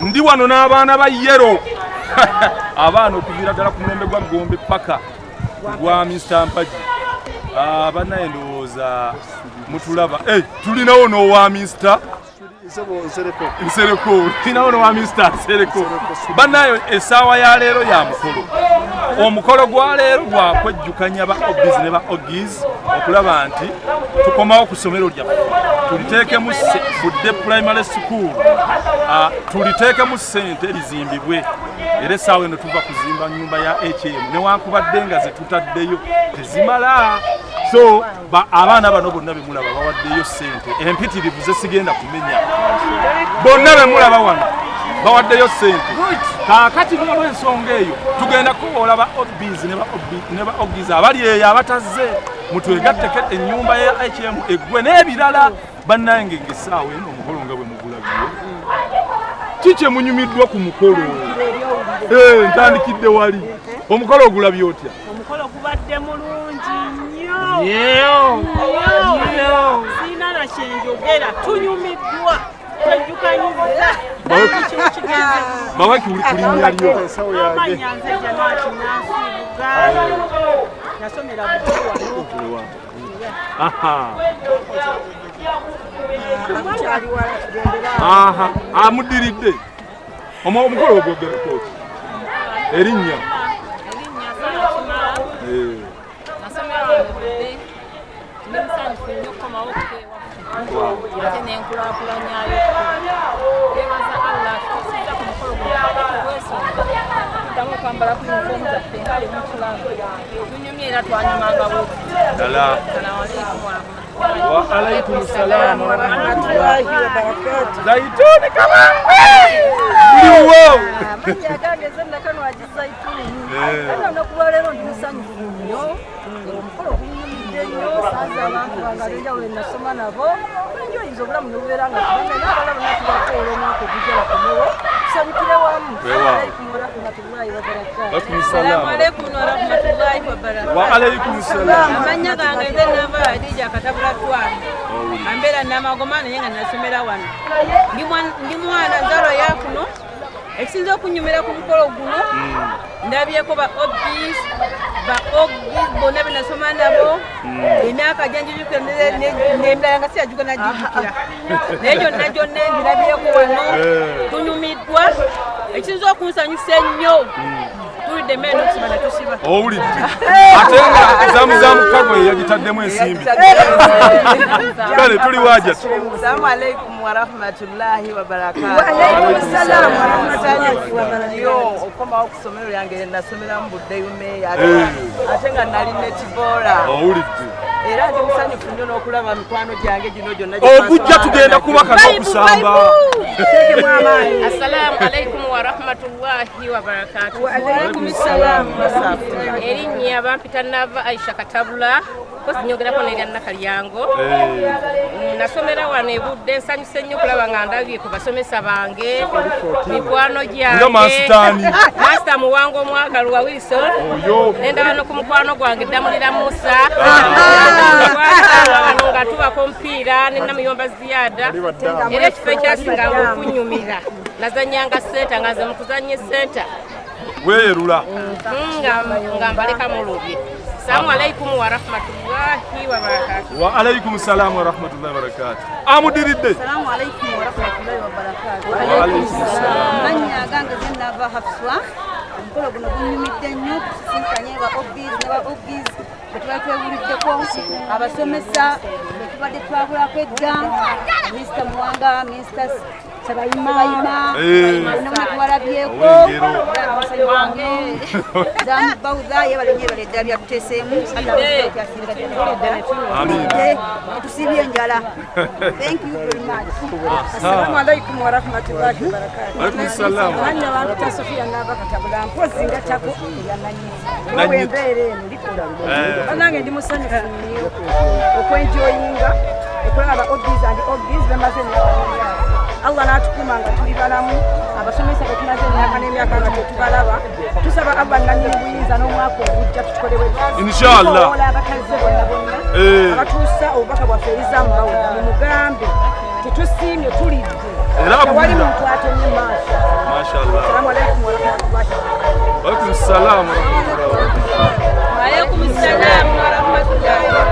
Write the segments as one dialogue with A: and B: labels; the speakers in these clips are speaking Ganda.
A: Ndi wano n'abaana ba yellow, abaana okuviira ddala ku mulembe gwa Gombe paka gwa Mr Mpagi. Ah, bannaye, ndowooza mutulaba. Eh, tulinawo n'owa Mr Nsereko, tulinawo n'owa Mr Nsereko. Bannaye, essaawa ya leero ya mukolo. Omukolo gwa leero gwakwejjukanya ba OBs ne ba OGs okulaba nti tukomawo ku ssomero lyaffe, tuliteekemu Budde Primary School. Ah, tuliteekemu ssente lizimbibwe. Era essaawa eno tuva kuzimba nyumba ya newankubadde nga zetutaddeyo tezimala. So abaana bano bonna bemulaba bawaddeyo ssente empitirivu zesigenda kumenya. Bonna bemulaba wano bawaddeyo ssente. Kaakati n'olwensonga eyo tugenda kuwoola ba OBs ne ba OGs abali eyo abatazze, mutwegatteko ennyumba ya eggwe n'ebirala. Bannange, ng'essaawa eno omukolo nga bwe mugulabye, ki kye munyumiddwa ku mukolo? Eh, ntandikidde wali. Omukolo ogulabye otya?
B: Omukolo gubadde mulungi nnyo nnyo, siina na kyenjogera. Tunyumiddwa, twejjukanyiza kimu kigenze.
A: Bawe ku linnya lyo.
B: Amannya nze Janati Nansibuga, nasomera Budde wano.
A: Aha, amuddiridde. Omukolo ogwogerako ki? Erinnya?
C: Erinnya Sara Kimala. Nasomera wano Budde. Ndi musanyufu nnyo okukomawo okuka ewaffe ate nenkulaakulanyayo. Yebaza Allah atutuusizza ku mukolo guno tubadde tugwesonga, tuddamu okwambala ku yunifoomu zaffe nga bwe mutulaba. Tunyumye era twanyumanga bwe.
A: Ddala.
C: Salaamu alaikum warahmatullahi.
A: Wa alaikum salaam
D: warahmatullahi wabarakatuh.
A: Zaituni Kabangwe buliwo.
D: Amannya agange nze Nakanwagi Zaituni.
A: Eh.
D: Ate olunaku lwaleero ndi musanyufu nnyo, omukolo gunyumidde nnyo. Sanze abantu bange ab'enjawulo enasoma nabo, enjoyinza obulamu nebubeera nga tubanga n'abalala bonna. Tubakoola omwaka ogujja bakomewo tusanyukire wamu.
A: Weewaawo.
D: Alaikum warahmatullahi wabarakatuh.
A: Alaikum salaam.
C: Alaikum warahmatullahi wabarakatuh.
A: Wa alaikum salaam.
C: Amannya gange nze Nava Hadija Katabula Twala, ambeera Namagoma naye nga nasomera wano. Ndi mwana nzalo yakuno. Ekisinza okunyumira ku mukolo guno, ndabyeko ba OBs, ba OGs bonna benasoma nabo emyaka gyenjijukira n'emirala nga siyajuka najijukira, naye gyonna gyonna ngirabyeko wano. Tunyumiddwa. Ekisinza okunsanyusa ennyo, tulidde emmere n'okusiba ne tusiba.
A: Owulidde, ate nga Zamuzamu Kagwe yagitaddemu ensimbi. Kale tuli waja.
E: Assalamu alaikum warahmatullahi wabarakatuh.
D: Waalaikum salaam warahmatullahi wabarakatuh.
E: Nnyo okukomawo ku ssomero lyange nasomeramu Budde Umeya, ate nga nali netball.
A: Owulidde.
E: Era ndi musanyufu nnyo n'okulaba mikwano gyange gino gyonna.
A: Ogujja tugenda kubaka n'okusamba.
D: Teekemu amaanyi.
C: Assalamu alaikum warahmatullahi wabarakatuh.
D: Waalaikum salaam.
C: Erinnya bampita Nava Aisha Katabula, kozi nyogerako nerya Nakalyango. Nasomera wano ebudde. Nsanyuse nnyo okulaba nga ndabye ku basomesa bange, mikwano gyange.
A: Nga Masitaani.
C: Masita Muwanga omwagalwa Wilson.
A: Oyo.
C: Nendaba no ku mukwano gwange Ddamulira Musa. Twasanga wano nga tubaka omupiira ne Namuyomba Ziyada. Era ekifo ekyasinganga okunyumira, nazanyanga senta, nga nze mu kuzanya esenta
A: Weerula.
C: Nga mbaleka mulubye. Salamu alaikum warahmatullahi wabarakatu.
A: Wa alaikum salaam warahmatullahi wabarakatuh. Amudiridde.
D: Assalamu alaikum warahmatullahi wabarakatuh.
A: Wa alaikum salaam.
D: Amannya agange ze Nava Hafswa. Omukolo guno gunyumidde nnyo, tusisinkanye ba OBs ne ba OGs betubadde twewuliddeko, abasomesa betubadde twabulako edda, Mr Muwanga, Mr Sebayima, bonna bonna tubalabyeko.
A: Ow'engero.
D: Zamubawuza yebale nnyo, ebale eddala byatuteeseemu.
A: Amiina.
D: Tusibye enjala. Thank you very much.
F: Assalamu alaikum warahmatullahi wabarakatuh.
A: Alaikum salaam.
F: Amannya bampita Sofia Nava Katabula, mpozi ngattako erya Nanyiti.
A: Nanyiti.
F: Embeera eno likola. Bannange, ndi musanyufu nnyo okwenjoyinga okulaba ba OBs and OGs bemaze emyaka n'emyaka. Allah n'atukuma nga tuli balamu, abasomesa betumaze emyaka n'emyaka nga tetubalaba. Tusaba Allah nanyini buyinza n'omwaka ogujja tutukolewe.
A: Inshallah.
F: Tukowoola abakazi bonna bonna abatuusa obubaka bwaffe eri Zamubawuda, mumugambe tetusiimye, tulidde.
A: Era
F: Tewali
A: abulira.
F: muntu atonye maaso.
A: Salaam warahmatullahi wabarakatuh.
C: Waalaikum salaam warahmatullahi.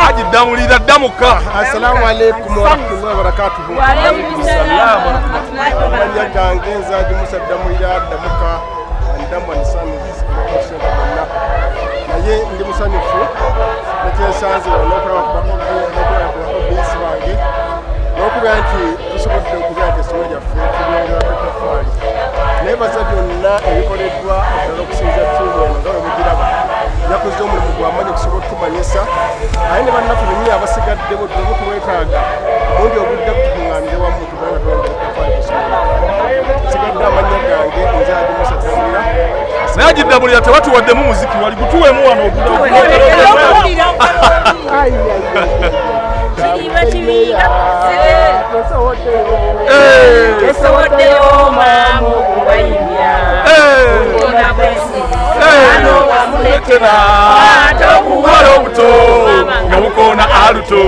A: Ajidamulira damuka.
G: Assalamu alaikum warahmatullahi wabarakatuh.
C: Wa alaikum salam warahmatullahi
G: wabarakatuh. Gange nza Musa Damulira damuka ndamwa nisani bonna. Naye ndi musanyufu nekyensanze n'okulaba bange n'okubeera nti tusobodde okubeera nti essomero lyaffe tulyongerako ettaffaali. Naye baza byonna ebikoleddwa ddala okusinza ttiimu eno nga bwe mugiraba yakoze omulimu gw'amaanyi okusobola okutumanyisa aye ne bannaffe bennyini abasigadde bo tuleme okulwetaaga omundi ogudde kutukuŋŋaanire wamu tubale nga twongera ettaffaali ku ssomero. Sigadde amannya gange nze Haji Musa Damulira.
A: Naye Haji Damulira tebatuwaddemu muziki wali gutuweemu wano obuwala obuto nga bukoona aluto.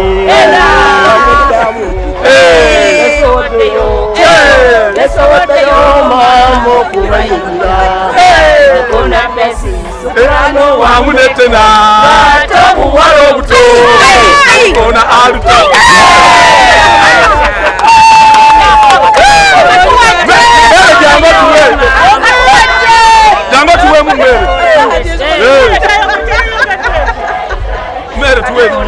A: Wamunetena obuwala obuto bukoona aluto. Jamba tuwemu mmere. Mmere tuwemu.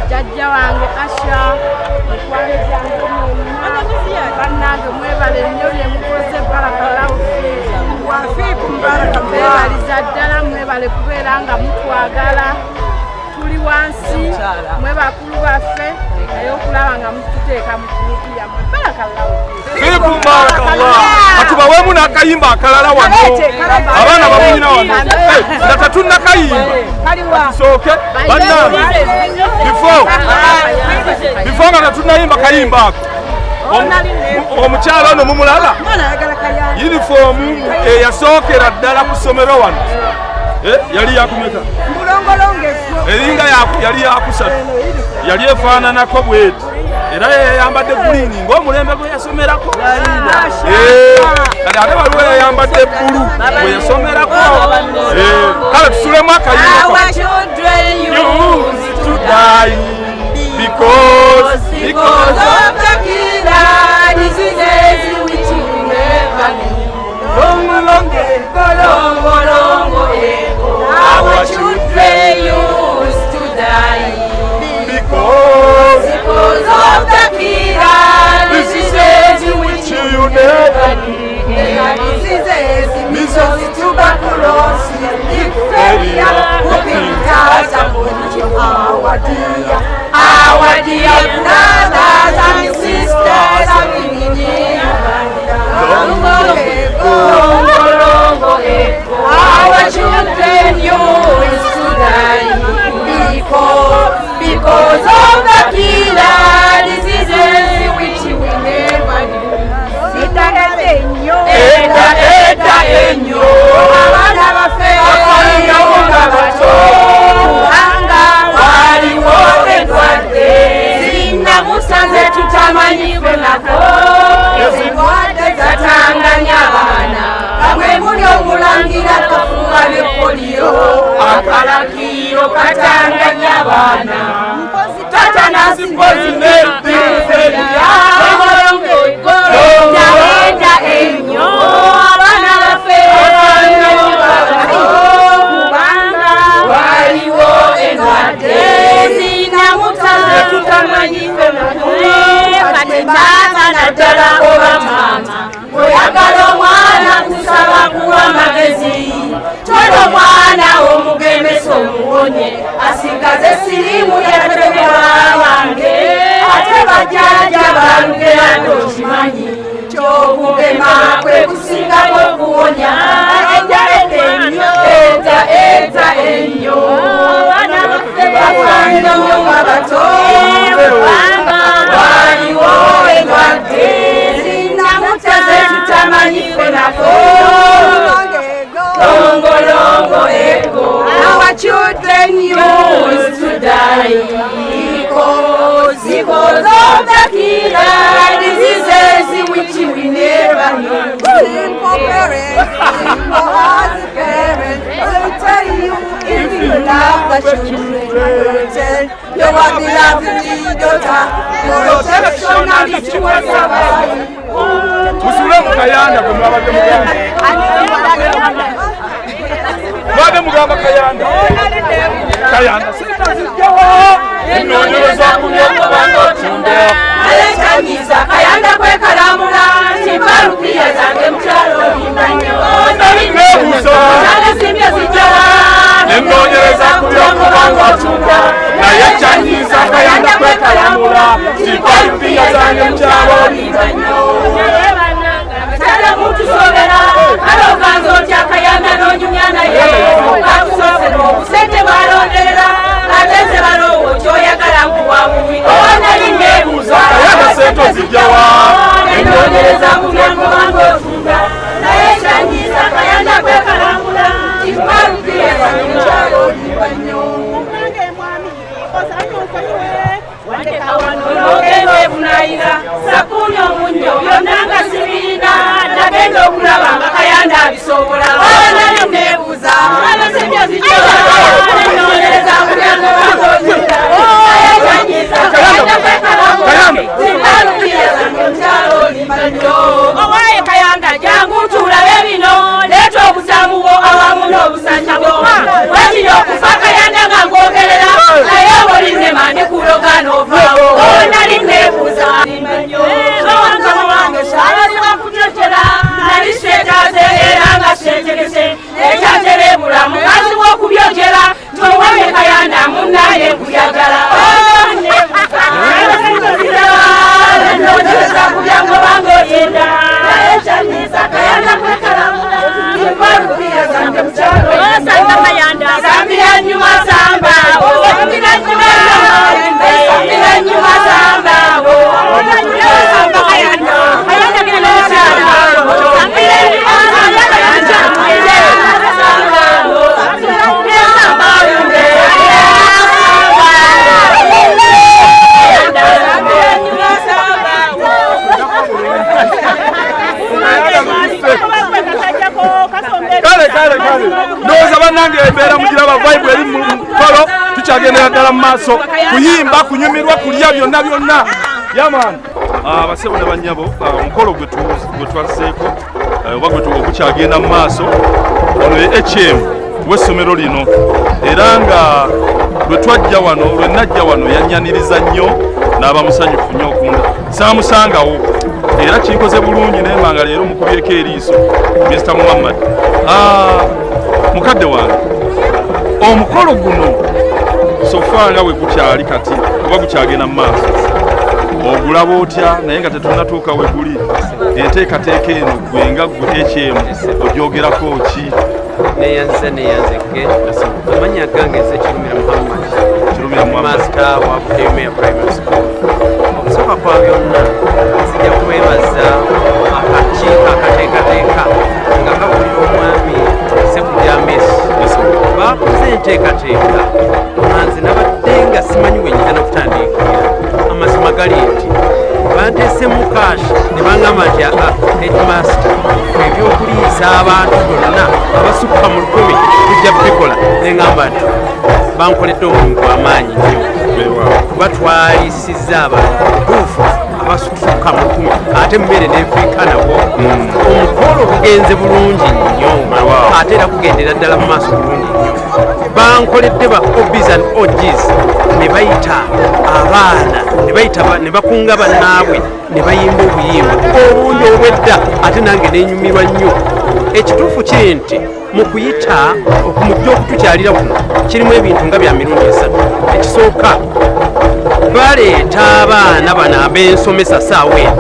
F: Jajja wange Asha, mukwano gyange mwonna, bannange mwebale nnyo bye mukoze, barakallahu fiikum. Wafiikum barakallahu. Mwebaliza ddala, mwebale kubeera nga mutwagala. Tuli wansi, mwe bakulu baffe, naye okulaba nga mututeeka mu kulupu yammwe. Barakallahu
A: fiikum barakallah. Atubaweemu n'akayimba akalala wano. Abaana bamunyina wano. Nga tetunnakayimba. Tusooke bannange. Before nga tetunnayimba kayimba ako. Omukyala ono mumulaba? Yunifoomu eyasookera ddala ku ssomero wano. Yali yakumeka? Eringa yali yakusatu. Yali efaananako bweti. Era yayambadde guliini ng'omulembe gwe yasomerako. Kati ate waliwo yayambadde bbulu gwe yasomerako. Kale tusulemu akayimba.
C: Our children
A: used to die because
C: of the killer diseases which you never knew. Our children used to die
A: because
C: of the killer diseases which you
A: never knew.
C: Diseases, measles, tuberculosis, diphtheria, whooping cough, our dear brothers and sisters our children used to die because of the killer diseases which we never knew. Eta eta enyo abaana baffe nga bato kubanga waliwo endwadde zinnamusanze tutamanyi nako endwadde zatanganya abaana bamwe muli omulangira kafuba ne poliyo akalakiiro katanganya abaana tetanasi mpozi ne diphtheria. Eta enyo abaana baffe kubanga waliwo endwadde zinnamusanze tutamanyi kati taata naddala oba maama bwe
H: Sirimu yategewa wange ate bajjajja balugera tokimanyi kyokugema kwe kusingako okuwonya ennyo eta eta ennyo bafaanana nnyo nga bato waliwo endwadde zinamutya ze tutamanyi ffe nako longolongo ego. Our children used to die because of the killer diseases which we never knew.
D: Simple parents, simple as parents, will tell you if you love the children, tell your beloved daughter, protection and it.
A: Musule mu Kayanda gwe mwabadde mugamba. Mwabadde mugamba Kayanda. Kayanda sente zijjawa. Ennoonyereza ku by'okubanga otunda.
H: Alekanyiza Kayanda kwekalamula ntimpa rupiya zange mukyalo olimba nnyo.
A: Neebuuza.
H: Nsimbye zijjawa.
A: Ennoonyereza ku by'okubanga otunda. Naye kyanyiza Kayanda kwekalamula ntimpa rupiya zange mukyalo
H: olimba nnyo. Mutusobera kale oganza otya Kayanda n'onyumya naye kakusosera obusente bwalonderera ate nze baloowo kyoyagala nkuwa buwi owanali neebuuza
A: Kayanda sente zijjawa.
H: Ennoonyereza ku by'okubanga otunda naye kyanyiza Kayanda kwekalamula timpa rupiya zange mukyalo olimba nnyo. Ogenda ebunayira sabbuni omunnyo byonna nga sibirina nagenda okulaba nga Kayanda abisobola nali neebuuza abasembya zijjawa ennoonyereza ku by'okubanga otunda naye kyanyiza Kayanda kwekalamula timpa rupiya zange mukyalo olimba nnyo. Owaye Kayanda jangu tulabe bino leeta obutamu bwo awamu n'obusajja bwo wakiri okufa Kayanda nga nkwogerera naye olinema ndikuloga n'ovaawo nali neebuuza mukama wange kyabazibwa kucocera nali seetaaze era nga seetegese ekyatereebula mukazi w'okubyojera towange Kayanda munnaye nkuyagala. Ennoonyereza ku by'okubanga otunda naye kyanyiza Kayanda kwekalamula timpa rupiya zange mukyalo sambira nnyuma samba sambira nnyuma sambira nnyuma samba samba Kayanda Kayanda genda n'okyalo sambira nnyuma samba Kayanda samba samba
A: Kale kale kale. Ndowooza bannange embeera mugiraba vibe eri mu mukolo tukyagendera ddala mu maaso kuyimba kunyumirwa kulya byonna byonna. Yaman. Abasebo ne bannyabo omukolo gwe twazzeeko oba gwe gukyagenda mu maaso ono ye HM w'essomero lino era nga lwe twajja wano lwe najja wano yannyaniriza nnyo n'aba musanyufu nnyo okunda saamusangawo era kinkoze bulungi naye nga leero mukubyeko eriiso Mr. Muhammad. Mukadde wange omukolo guno sofa nga we gukyali kati oba gukyagenda mu maaso ogulaba otya naye nga tetunnatuuka we guli enteekateeka eno gwe nga gwe HM ogyogerako ki?
I: Neyanze neyanzeke amannya gange nze Kirumira Muhammad.
A: Kirumira Muhammad
I: master wa Budeme Primary School. Okusooka kwa byonna nzija kwebaza akakiiko akateekateeka nga kakulira omwami Ssekujja Messi. Bakoze enteekateeka nga nze nabadde nga simanyi we nnyinza n'okutandikira. Amazima gali nti banteesemu kashi ne bangamba nti headmaster ebyokuliisa abantu bonna abasukka mu 1000 tujja kubikola ne ngamba nti bankoledde omulimu gw'amaanyi nnyo kuba twalisiza abantu butuufu abasukka mu 1000 ate mmere n'efiika nabo. Omukolo gugenze bulungi nnyo ate era gugendera ddala mu maaso bulungi nnyo. Bankoledde ba OBs and OGs ne bayita abaana ne bayita ne bakunga bannaabwe ne bayimba obuyimba obungi obwedda ate nange nenyumirwa nnyo. Ekituufu kiri nti mu kuyita okumujja okutukyalira kuno kirimu ebintu nga bya mirundi esatu. Ekisooka, baleeta abaana bano ab'ensomesa saawa eno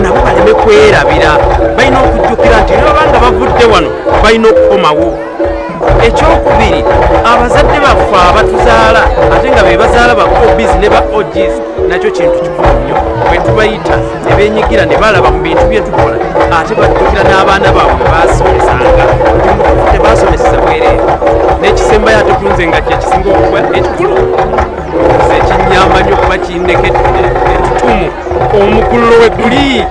I: nabo baleme kwerabira, balina okujjukira nti ne baba nga bavudde wano balina okukomawo. Ekyokubiri, abazadde baffe abatuzaala ate nga be bazaala ba OBs ne ba OGs, nakyo kintu kikulu nnyo. Bwe tubayita ne beenyigira ne balaba mu bintu bye tukola, ate bajjukira n'abaana baabwe bwe baasomesanga nti mutuufu tebaasomeseza bwereere. N'ekisembayo ate kunze nga kye kisinga okuba ekikulu, nze ekinnyamba nnyo kuba kindeka ettutumu omukululo we guli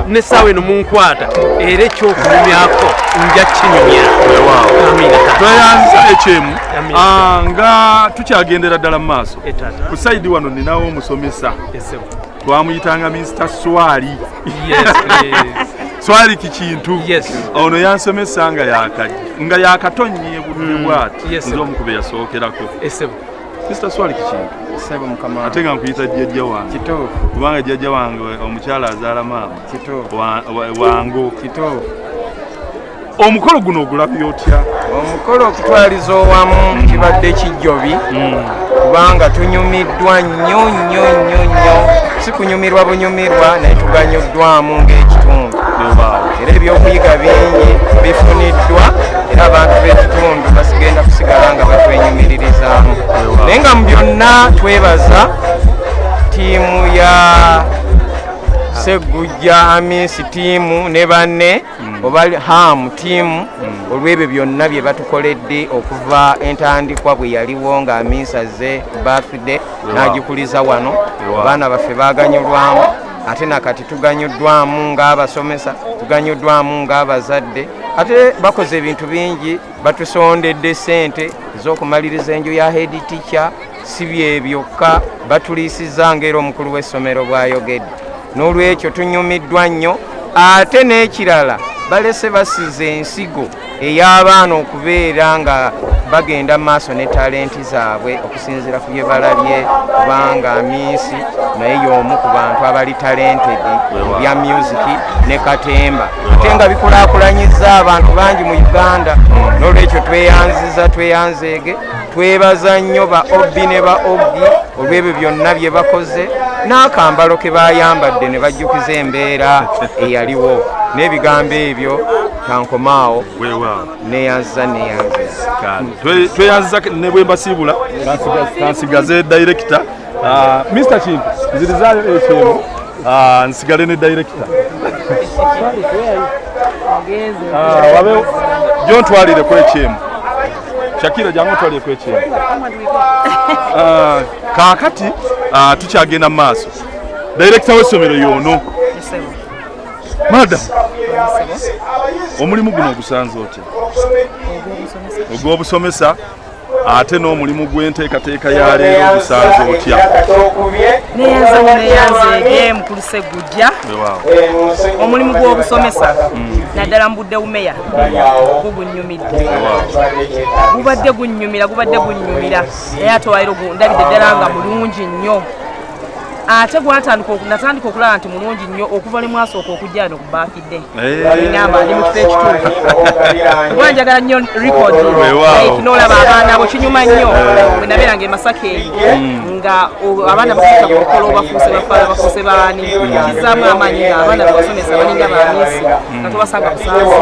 I: n'essaawa eno munkwata, era ekyokunyumyako nja kinyumya.
A: Tweyanza ekyemu. Nga tukyagendera ddala mu maaso, ku side wano ninawo omusomesa twamuyitanga Mr Swali. Swali kikintu ono yansomesa nga yakatonye budde bwati, nze omukuba yasookerako. Mr Swali kikintu, ate nga nkuyita jjajja wange kubanga jjajja wange omukyala azaala maama wango. Omukolo guno ogulabye otya?
J: Omukolo okutwaliza owamu kibadde kijjobi, kubanga tunyumiddwa nnyo nnyo nnyo nnyo, si kunyumirwa bunyumirwa naye tuganyuddwamu ng'ekitundu, era ebyokuyiga bingi bifuniddwa, era abantu b'ekitundu basigenda kusigala nga batwenyumiririzaamu. Naye nga mu byonna twebaza ttiimu ya Ssegujja Hamisi ttiimu ne banne oba Hamu ttiimu olw'ebyo byonna bye batukoledde okuva entandikwa bwe yaliwo nga Hamisi azze birthday n'agikuliza wano. Abaana baffe baaganyulwamu, ate nakati tuganyuddwamu ng'abasomesa, tuganyuddwamu ng'abazadde, ate bakoze ebintu bingi, batusondedde ssente ez'okumaliriza enju ya head teacher, si bye byokka, batuliisizza ng'era omukulu w'essomero bw'ayogedde. N'olwekyo tunyumiddwa nnyo. Ate n'ekirala, balese basize ensigo ey'abaana okubeera nga bagenda mu maaso ne talenti zaabwe okusinziira ku bye balabye, kubanga Hamisi naye y'omu ku bantu abali talented mu bya music ne katemba, ate nga bikulaakulanyiza abantu bangi mu Uganda. N'olwekyo tweyanziza, tweyanzeege, twebaza nnyo ba OB ne ba OG olw'ebyo byonna bye bakoze n'akambalo ke bayambadde ne bajjukiza embeera eyaliwo. N'ebigambo ebyo kankomaawo, neyanziza neyanziza.
A: Tweyanziza ne bwe mbasiibula kansigaze director Mr Kintu, nzirizaayo ekyemu nsigale ne director wabe gyontwalireko ekyemu. Shakira, jangu ontwalireko ekyemu. Kaakati tukyagenda mu maaso. Director w'essomero y'ono. Madam, omulimu guno ogusanze otya ogw'obusomesa, ate n'omulimu gw'enteekateeka ya leero ogusanze otya?
K: Neyanza neyanzeege mukulu Ssegujja. Omulimu gw'obusomesa naddala mu budde bumeya gwo gunnyumidde, gubadde gunnyumira, gubadde gunnyumira, naye ate olwaleero ndabidde ddala nga mulungi nnyo. Ate natandika okulaba nti mulungi nnyo okuva lwe mwasooka okujja wano ku birthday. Ngamba ndi mu kifo ekituufu, kuba njagala nnyo record n'olaba abaana bo kinyuma nnyo. Bwe nabeeranga e Masaka eyo nga abaana bafuuka ku mukolo, bafuuse bafaala, bafuuse baani, kizzaamu amaanyi nga abaana bebasomesa balinga bamisi nga tobasanga busanzi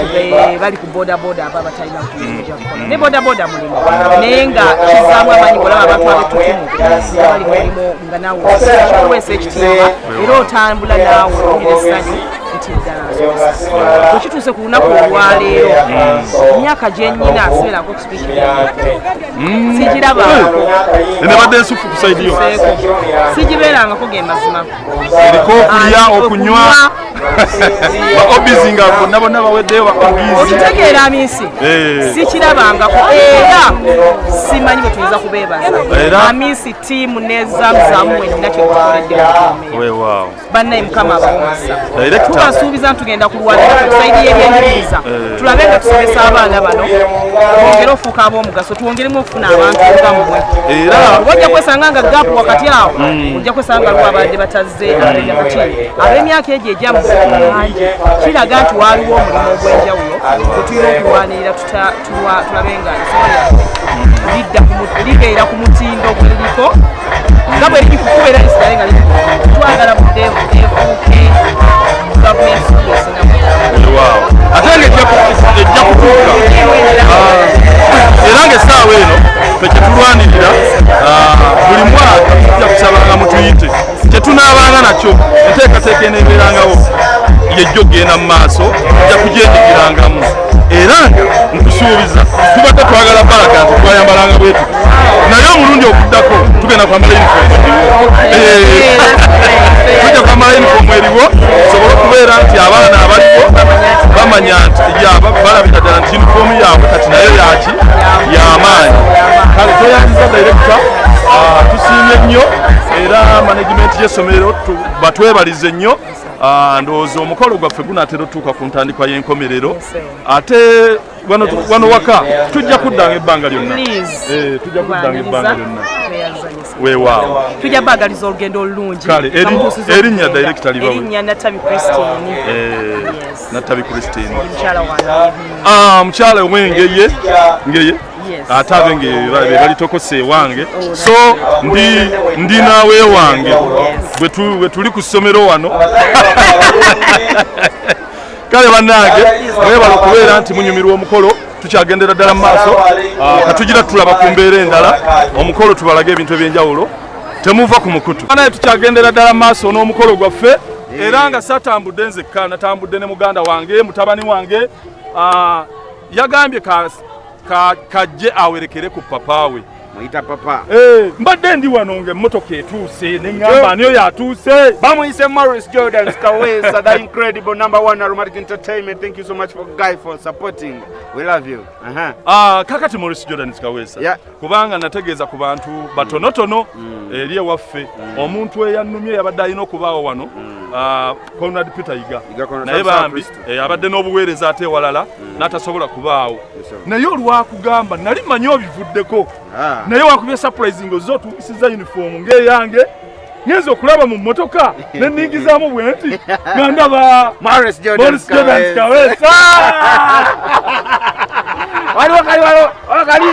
K: nti bali ku bodaboda aba batalina kuja kukola ne bodaboda mulimu, naye nga kizzaamu amaanyi ng'olaba abantu ab'ettutumu nga bali mulimu, nga naawe kikuweesa ekitiibwa era otambula naawe owulira essanyu nti ddala nsomesa. Bwe kituuse ku lunaku olwaleero, emyaka gye nnyina sibeerako speech sigirabangako.
A: Enebadde ensufu ku side yo.
K: Sigibeerangako, ge mazima.
A: Eriko okulya, okunywa, ba OBs nga bonna bonna baweddeyo, ba OGs.
K: Okitegeera Amisi, sikirabangako era simanyi bwe tuyinza kubeebaza. Amisi tiimu ne Zamuzamu mwenna kyetukoledde mu
A: Weewaawo.
K: Bannaye, Mukama abawe.
A: Director.
K: Tubasuubiza nti tugenda kulwanira ku side y'ebyenjigiriza, tulabe nga tusomesa abaana bano twongere ofuuka ab'omugaso, twongeremu okufuna abantu nga mmwe. Oba ojja kwesanga nga gap wakati awo, ojja kwesanga nga waliwo abadde batazze, abadde kati ab'emyaka egyo egyammwe. Mangi kiraga nti waaliwo omulimu ogw'enjawulo gwe tulina okulwanirira tulabe nga essomero lyaffe lidda libeera ku mutindo gweriko nga bwe liri kukubeera lisigale nga liri twagala budde efuuke gavumenti school esinga.
A: Weewaawo, ate nga ejja kutuuka. Era ng'essaawa eno ffe kyetulwanirira, buli mwaka tujja kusabanga mutuyite, kyetunaabanga nakyo enteekateeka eneebeerangawo yejja okugenda mu maaso, tujja kugyenyigirangamu. Era nga nkusuubiza, tubadde twagala baraka nti twayambalanga bwe tuti, naye omulundi oguddako tugenda kwambala uniform eriwo. Tujja kwambala uniform eriwo tusobole okubeera nti abaana abaliwo bamanya nti balabira ddala nti uniform yaabwe kati nayo yaki y'amaanyi. Kale tweyanziza director, tusiimye nnyo, era management y'essomero batwebalize nnyo. Ndowooza omukolo gwaffe gunaatera otuuka ku ntandikwa y'enkomerero, ate wano waka tujja kuddanga ebbanga lyonna. Tujja kuddanga ebbanga lyonna. Weewaawo,
K: tujja baagaliza olugendo olulungi.
A: Kale erinnya director libawe?
K: Erinnya Natabi Christine.
A: Natabi Christine.
K: Mukyala wange.
A: Mukyala ow'engeye ngeye, ate ab'engeye be balitokose ewange, so ndi naawe wange bwe tuli ku ssomero wano. Kale bannange, mwebala okubeera nti munyumirwa omukolo. Tukyagendera ddala mu maaso, katugira tulaba ku mbeera endala, omukolo tubalage ebintu ebyenjawulo. Temuva ku mukutu naye tukyagendera ddala mu maaso n'omukolo gwaffe. Era nga satambudde nzekka, natambudde ne muganda wange, mutabani wange. Yagambye kajje awerekere ku papa we.
L: Muyita papa.
A: Mbadde ndi wano nga emmotoka etuuse, neŋŋamba ani oyo atuuse?
L: Bamuyise Maurice Jordan Kawesa, the incredible number one aromatic entertainment. Thank you so much for guy for supporting. We love you.
A: Kakati Maurice Jordan Kawesa, kubanga nategeeza ku bantu batonotono eri ewaffe, omuntu eyannumye yabadde alina okubaawo wano, Conrad Peter Yiga, naye bambi abadde n'obuweereza ate ewalala n'atasobola kubaawo. Naye olwakugamba nali manyi obivuddeko, naye wakubye surprise ng'ozze otuukisiza uniform ng'eyange. Ngenza okulaba mu mmotoka ne ningizaamu bwe nti nga ndaba
L: Maurice Jordan
A: Kawesa.
L: Waliwo kali, waliwo kali.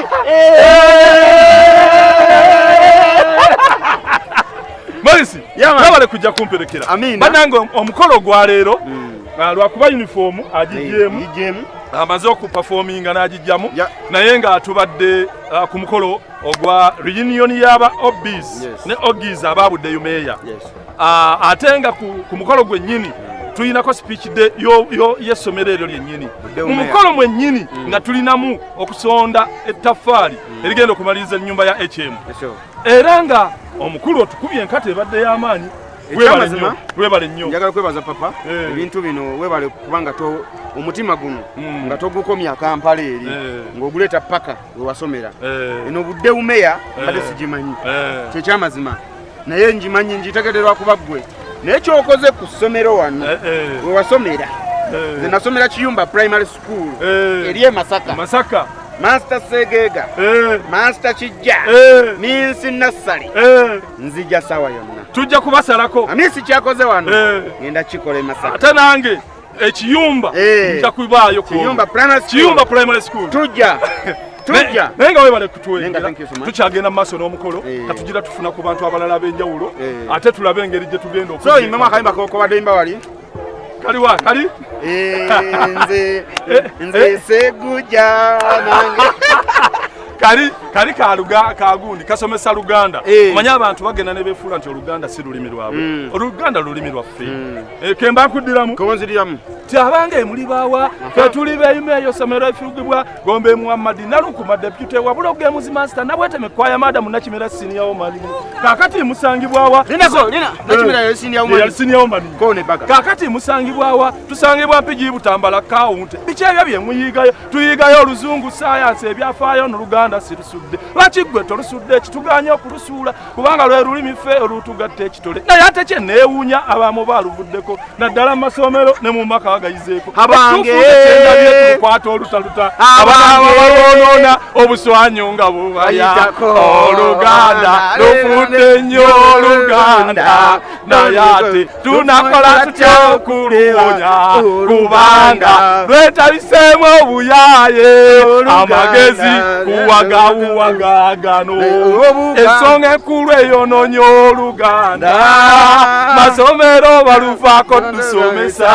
A: Maurice, webale kujja kumperekera. Bannange, omukolo gwa leero lwakuba uniform agigyemu, amaze okuperforminga n'agijjamu, naye ng'atubadde ku mukolo ogwa reunion y'aba OBs ne OGs ababudde Umeya, ate nga ku mukolo gwennyini tulinako speech day y'essomero eryo lyennyini. Mu mukolo mwennyini nga tulinamu okusonda ettaffaali erigenda okumaliriza ennyumba ya HM. Era nga omukulu otukubye enkata ebadde y'amaanyi. Webale nnyo.
L: Njagala kwebaza papa ebintu bino, webale kubanga omutima guno nga togukomya Kampala eri, ng'oguleeta paka wewasomera. Eno Budde Umeya mbadde sigimanyi, kyekyamazima, naye ngimanyi, ngitegedde lwakuba ggwe. Naye kyokoze ku ssomero wano wewasomera, nze nasomera Kiyumba Primary School eri e Masaka.
A: Masaka.
L: Master Segega, Master Kijja, Minsi Nassali, nzija sawa yonna.
A: Tujja kubasalako.
L: Amisi kyakoze wano ngenda kikola e Masaka.
A: Ate nange ekiyumba nja kubaayo.
L: Kiyumba Primary School.
A: Kiyumba Primary School.
L: Tujja, tujja.
A: Naye nga webale kutuwengera. Tukyagenda mu maaso n'omukolo, katugira tufuna ku bantu abalala ab'enjawulo, ate tulabe engeri gye tugenda.
L: So imemu akayimba kobadde imba wali.
A: Kaliwa kali?
L: Nze Seguja nange.
A: Kali kali kaluga kagundi kasomesa Luganda. Omanye abantu bagenda ne befuula nti Oluganda si lulimi lwabwe. Oluganda lulimi lwaffe. Kemba nkuddiramu.
L: Konziriramu.
A: Ti abange muli bawa, fe tuli beyime eyo somero efugibwa Gombe Muhammad Nalukuma deputy wa Buloge Muzi Master Nabweteme kwaya madam Nakimera senior woman. Kakati musangibwawa.
L: Linako lina Nakimera yo senior woman.
A: Yo senior woman.
L: Kone baga.
A: Kakati musangibwawa, tusangibwa Mpigi Butambala county. Biki ebyo bye muyigayo? Tuyigayo Oluzungu, science, ebyafaayo n'Oluganda sirusudde. Lusudde lwaki ggwe tolusudde ekituganya okulusuula kubanga lwe lulimi ffe olutugatta ekitole naye ate kye neewuunya abamu baluvuddeko naddala mu masomero ne mu maka bagayizeeko
L: Abange!
A: kyendabye tukwata olutaluta
L: Abange!
A: abaana balwonoona obuswanyu nga bubaya
L: Bayitako.
A: Oluganda lufudde nnyo Oluganda naye ate tunakola tutya okuluwonya kubanga lwetabiseemu obuyaye amagezi kuwagawuwagagano ensonga enkulu eyononya Oluganda masomero baluvaako tusomesa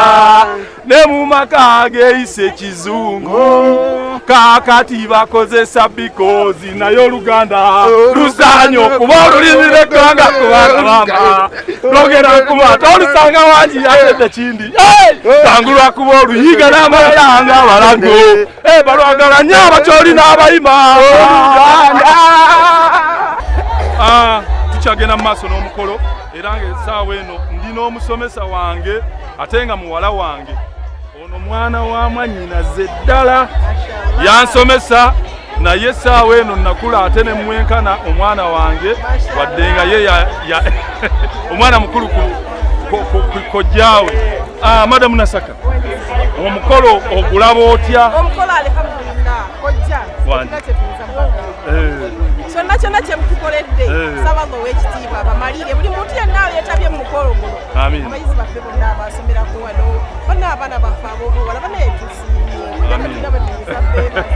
A: ne mu maka geeyisa ekizungu kaakati bakozesa bikozi naye Oluganda lusaanye okuba olulimi lw'eggwanga kubanga mama lwogera nkuba tolusanga wangi yatedde kindi tangulwa kuba oluyiga n'amalala nga abalago balwagala nnyo abakyoli n'abayima Oluganda. Tukyagenda mu maaso n'omukolo era ng'essaawa eno ndi n'omusomesa wange ate nga muwala wange ono mwana wa mwannyinaze ddala yansomesa naye essaawa eno nakula ate ne mwenkana omwana wange wadde nga ye omwana mukulu ku kojjaawe. Madamu Nasaka, omukolo ogulaba otya?
M: Omukolo alhamdulillah kojja
A: Wangi.
M: tulina kye tuyinza kubagamba. Kyonna kyonna kye mutukoledde nsaba Allah ow'ekitiibwa abamalire buli muntu yenna yeetabye mu mukolo guno.
A: Amiina.
M: Abayizi baffe bonna abasomerako wano bonna abaana baffe ab'obuwala banaye tusiimye.
A: Amiina.
M: Tulina bwe tuyinza beebaza.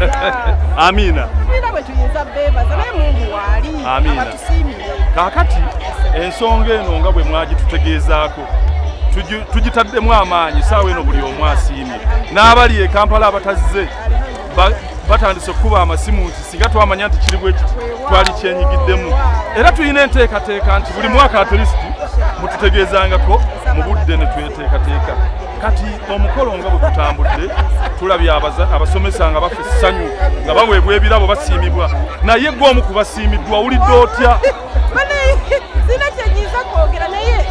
A: Amiina.
M: Tulina bwe tuyinza beebaza naye Mungu waali
A: Amiina.
M: abatusiimire.
A: Kaakati ensonga eno nga bwe mwagitutegeezaako tugitaddemu amaanyi saawa eno buli omu asiimye n'abali e Kampala abatazze batandise okukuba amasimu nti singa twamanya nti kiri bwe kiti twali kyenyigiddemu era tulina enteekateeka nti buli mwaka at least mututegeezangako mu budde ne tweteekateeka. Kati omukolo nga bwe gutambudde tulabye abasomesa nga bafa essanyu nga baweebwa ebirabo basiimibwa naye gwe omu ku basiimiddwa owulidde otya?
M: Sina kyenyinza kwogera naye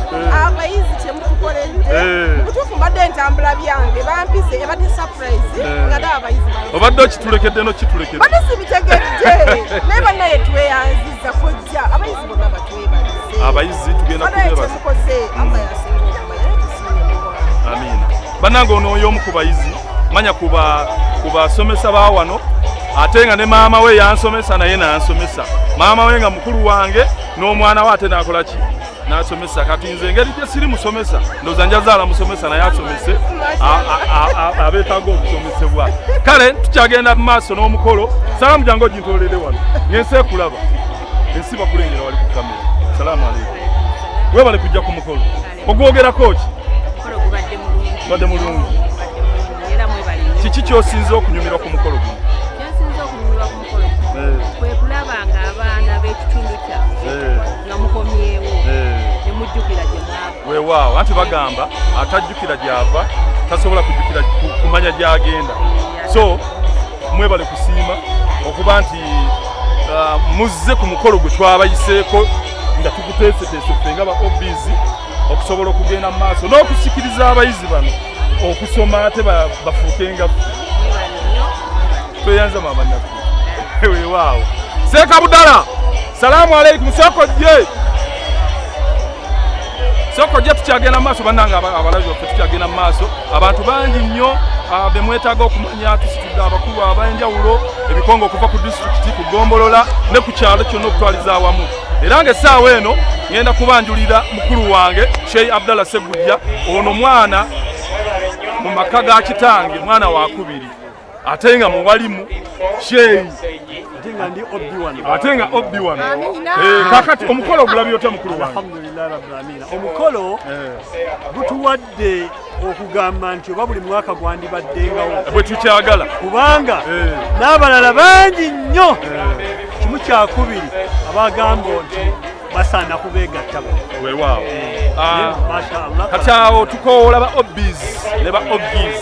M: abayizi kyemutukoledde mubutuufu mbadde ntambula byange bampise ebadde surprise nga ndaba abayizi bange.
A: Obadde okitulekedde n'okitulekedde
M: Mbadde sibitegedde naye bannaye tweyanziza kojja abayizi bonna batwebalize.
A: Abayizi tugenda
M: Bannaye
A: kubebaza.
M: kyemukoze Allah yasinga okumanya naye tusiimye mukwano.
A: Amiina. Bannange ono y'omu ku bayizi manya ku basomesa ba wano ate nga ne maama we yansomesa naye n'ansomesa maama we nga mukulu wange n'omwana we ate n'akola ki n'asomesa. Kati nze engeri gye siri musomesa ndowooza njazaala musomesa naye asomese abeetaaga okusomesebwa. Kale tukyagenda mu maaso n'omukolo. Salaamu jangu ogintoolere wano ng'ensi ekulaba ensi bakulengera wali ku kamera. Salaamu aleikum, weebale kujja ku mukolo. Ogwogerako ki?
N: Omukolo gubadde mulungi.
A: Gubadde mulungi.
N: Era mwebale nnyo.
A: Kiki ky'osinze okunyumirwa ku mukolo guno?
N: Kyensinze okunyumirwa ku mukolo guno kwe kulaba nga abaana b'ekitundu kyaffe nga mukomyewo ne mujjukira gye mwava.
A: Weewaawo, anti bagamba atajjukira gy'ava tasobola kujjukira kumanya gy'agenda. So mwebale kusiima okuba nti muzze ku mukolo gwe twabayiseeko nga tuguteeseteese ffe nga ba OBs okusobola okugenda mu maaso n'okusikiriza abayizi bano okusoma ate bafuuke nga ffe. Tweyanza maama naffe. Weewaawo. Seeka Budala, salaamu aleikum. Sooka ojje, sooka ojje, tukyagenda mu maaso bannange abalabi baffe tukyagenda mu maaso. Abantu bangi nnyo be mwetaaga okumanya. Tusitudde abakulu ab'enjawulo ebikonge okuva ku disitulikiti ku ggombolola ne ku kyalo kyonna okutwaliza awamu. Era ng'essaawa eno ngenda kubanjulira mukulu wange Sheikh Abdallah Ssegujja. Ono mwana mu maka ga kitange, mwana wa kubiri ate nga muwalimu Sheikh
O: ate nga ndi obbi wano.
A: Ate nga obbi wano. Kakati omukolo ogulabye otya mukulu wange?
O: Alhamdulillah rabbil alamin. Omukolo gutuwadde okugamba nti oba buli mwaka gwandibaddengawo
A: bwe tukyagala
O: kubanga n'abalala bangi nnyo kimu kyakubiri abagamba nti basaana kubeegattako.
A: Weewaawo.
O: Masha Allah.
A: Kati awo tukoola ba OBs ne ba OGs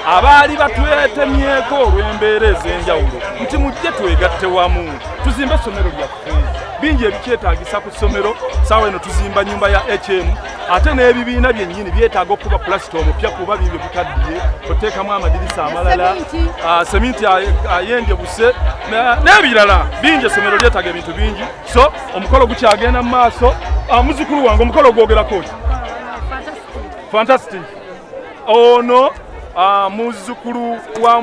A: abaali batwetemyeko olw'embeera ez'enjawulo nti mujje twegatte wamu tuzimbe essomero lyaffe. Bingi ebikyetaagisa ku ssomero. Saawa eno tuzimba nyumba ya HM, ate n'ebibiina byennyini byetaaga okuba pulasita omupya kuba bibyo bikaddiye, oteekamu amadirisa amalala, seminti ayenjebuse n'ebirala bingi. Essomero lyetaaga ebintu bingi, so omukolo gukyagenda mu maaso. Muzukulu wange, omukolo gwogerako ki? Fantastic. Ono muzzukulu wa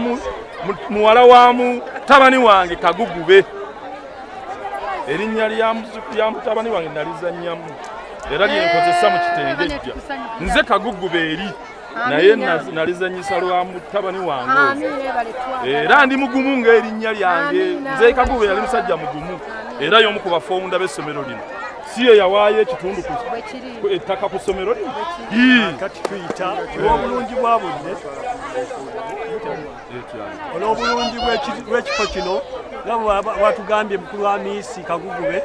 A: muwala wa mutabani wange Kagugube. Erinnya lya mutabani wange nalizannyamu era lyenkozesa mu kitengejja, nze Kagugube eri, naye nalizanyisa lwa mutabani wange. Era ndi mugumu ng'erinnya lyange. Nze Kagugube yali musajja mugumu, era y'omu ku bafounder b'essomero lino. Si ye yawaayo ekitundu ettaka ku ssomero lino?
O: Kati tuyita olw'obulungi bwa budde, olw'obulungi bw'ekifo kino, nga bwatugambye mukulu wa Miisi Kagugube,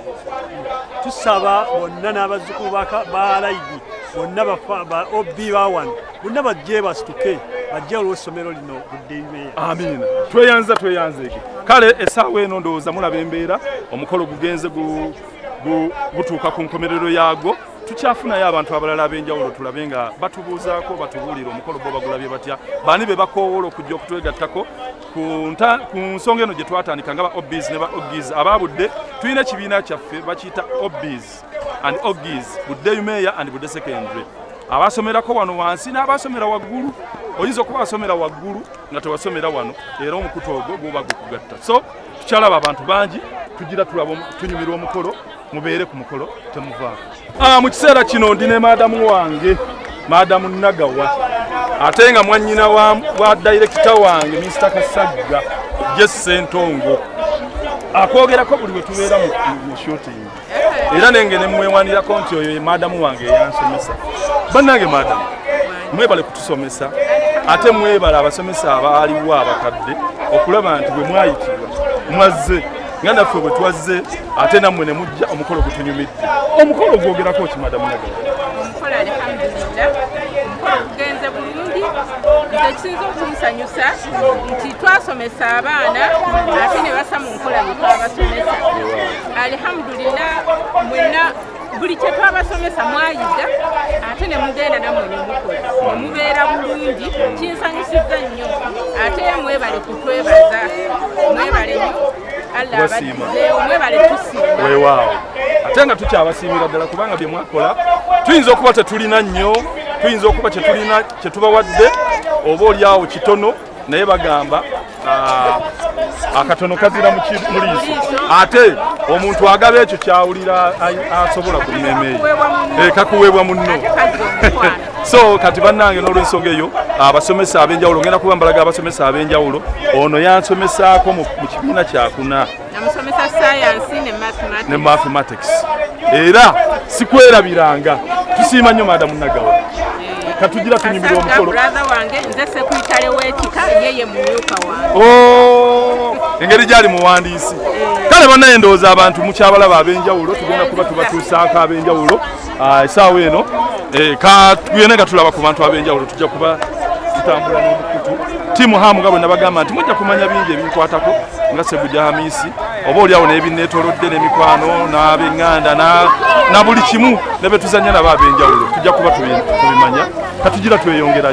O: tusaba bonna n'abazzukulu ba Laidi bonna, ba OB ba wano bonna, bajje basituke, bajje olw'essomero lino Budde.
A: Amiina. Tweyanza, tweyanzeeke. Kale essaawa eno ndowooza mulaba embeera, omukolo gugenze gutuuka ku nkomerero yaagwo. Tukyafunayo abantu abalala ab'enjawulo, tulabe nga batubuuzaako, batubuulire omukolo bo bagulabye batya, baani be bakoowoola okujja okutwegattako ku nsonga eno gye twatandika nga ba OBs ne ba OGs ababudde. Tulina ekibiina kyaffe bakiyita OBs and OGs Budde UMEA and Budde Secondary, abasomerako wano wansi n'abasomera waggulu. Oyinza okuba wasomera waggulu nga tewasomera wano, era omukutu ogwo guba gukugatta. So tukyalaba abantu bangi, tugira tulaba tunyumirwa omukolo. Mubeere ku mukolo, temuvaako. Mu kiseera kino ndi ne maadamu wange, Maadamu Nagawa, ate nga mwannyina wa dayirekita wange Mr Kasagga je Sentongo, akwogerako buli we tubeera mu shooting, era nenge nemwewanirako nti oyo ye maadamu wange eyansomesa. Bannange, maadamu, mwebale kutusomesa, ate mwebale abasomesa abaaliwo abakadde okulaba nti bwe mwayitibwa mwazze, nga naffe bwe twazze, ate nammwe ne mujja. Omukolo gutunyumidde. Omukolo gwogerako ki, madamu Nagawa?
N: Omukolo, alhamdulillah, omukolo gugenze bulungi. Nze ekisinza okunsanyusa nti twasomesa abaana ate ne bassa mu nkola bye twabasomesa. Alhamdulillah, mwenna buli kye twabasomesa mwayiga, ate ne mugenda nammwe ne mukola ne mubeera bulungi. Kinsanyusizza nnyo, ate mwebale kutwebaza, mwebale nnyo. Allah
A: Tubasiima.
N: abaddizeewo, mwebale tusiima.
A: Weewaawo, ate nga tukyabasiimira ddala, kubanga bye mwakola tuyinza okuba tetulina nnyo, tuyinza okuba kyetulina kyetubawadde oba oliawo kitono, naye bagamba akatono kazira mu liiso, ate omuntu agaba ekyo kyawulira asobola ku mmeeme ye. Kakuweebwa munno.
N: Ate kazira omukwano.
A: So kati bannange, n'olwensonga eyo, abasomesa ab'enjawulo, ngenda kuba mbalaga abasomesa ab'enjawulo. Ono yansomesaako mu kibiina kyakuna.
N: Namusomesa sayansi ne mathematics.
A: Ne mathematics, era sikwerabiranga. Tusiima nnyo, Madamu Nagawa. Katugira tunyumirwa
N: Kasagga
A: omukolo.
N: Brother wange, nze secretary w'ekika, ye ye mumyuka wange.
A: Oh, engeri gyali muwandiisi. Kale bannaye, ndowooza abantu mukyabalaba ab'enjawulo, tugenda kuba tubatuusaako ab'enjawulo. Essaawa eno tugende nga tulaba ku bantu ab'enjawulo. Tujja kuba tutambula n'omukutu tiimu Hamu, nga bwe nabagamba nti mujja kumanya bingi ebinkwatako nga Segujja Hamisi, oba oliawo n'ebinneetolodde n'emikwano n'ab'eŋŋanda na buli kimu ne betuzanya nabo ab'enjawulo, tujja kuba tubimanya. Katugira tweyongerayo.